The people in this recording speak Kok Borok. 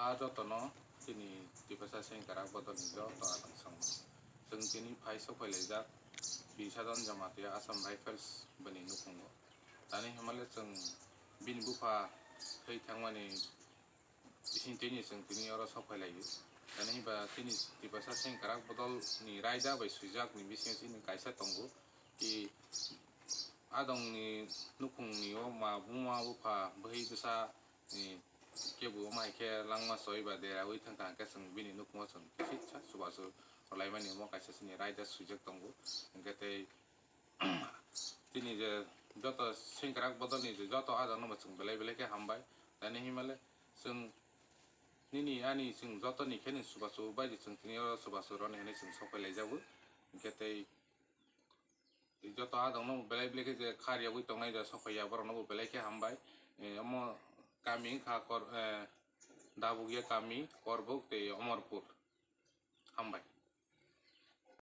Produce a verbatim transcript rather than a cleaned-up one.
A jotono chini Tiprasa Sengkrak bodolni joto adong song. Chwng tini phai sophailaijak Bisadon Jamatia Assam Rifles bini nukhungo. Tani himale chwng bini bupha thwi thangmani bising tini chwng tini oro sophailaio. Tani hiba chini Tiprasa Sengkrak bodolni raida bai swijakni bisingo chini kaisa tongo. I adongni nukhungni o ma buma bupha bwhwi bwsa ni kebo wng hai khe langma choi ba deraui thang kha, hwnkhe chwng bini nukhungo chwng kisitsa chubachu rwlaimani omo kaisa chini raida swijak tongo. Hwnkhe tei chini je joto Sengkrak bodolni je joto adongno bo chwng belai belai khe hambai. Tani himale chwng nini ani chwng jotoni khe ni chubachu bai je chwng tini oro chubachu rwni hinwi chwng sophai laijago. Hwnkhe tei joto adongno bo belai belai khe je khariyagwi tongnai je sophaiya borokno bo belai khe hambai. Eh, omo kami wngkha Kor-, eh, Dabugya kami, Korbuk tei Omorpur. Hambai.